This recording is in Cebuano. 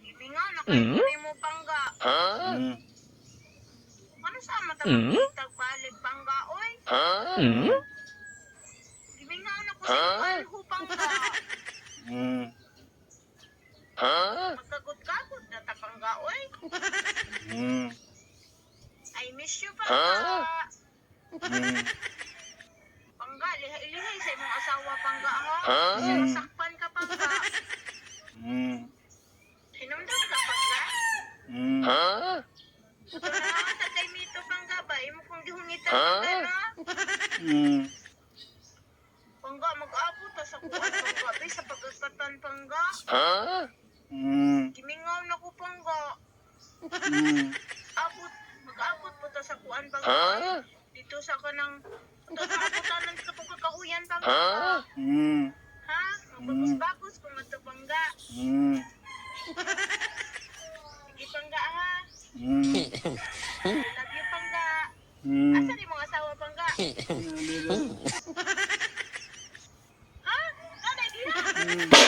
Gimingaw na kay mm? Mo, pangga. Ano sa mata mm? Balik, pangga, oy? Gimingaw na ko sa kalho, pangga. Magkagod-kagod na ta, pangga, oy. I miss you, pangga. Pangga, lihay-lihay sa imong asawa, pangga, ha? Kasi masakpan ka, pangga. Hinumdum ka, pangga. Ito na lang sa kay Mito, pangga ba? Imo kong gihungitan, pangga, na? Pangga, mag-abot ta sa kuwan, pangga. Bay, sa pagkatan, pangga. Gimingaw na ko, pangga. Abot, mag-abot po ta sa kuan, pangga. Dito sa kanang, ito sa abutanan sa katong kakahuyan, pangga. Ha? Magbagos-bagos kung ato, pangga. Sige, pangga, ha? Love you, pangga. Asa ni mong asawa, pangga? Ha? Nanay, diha?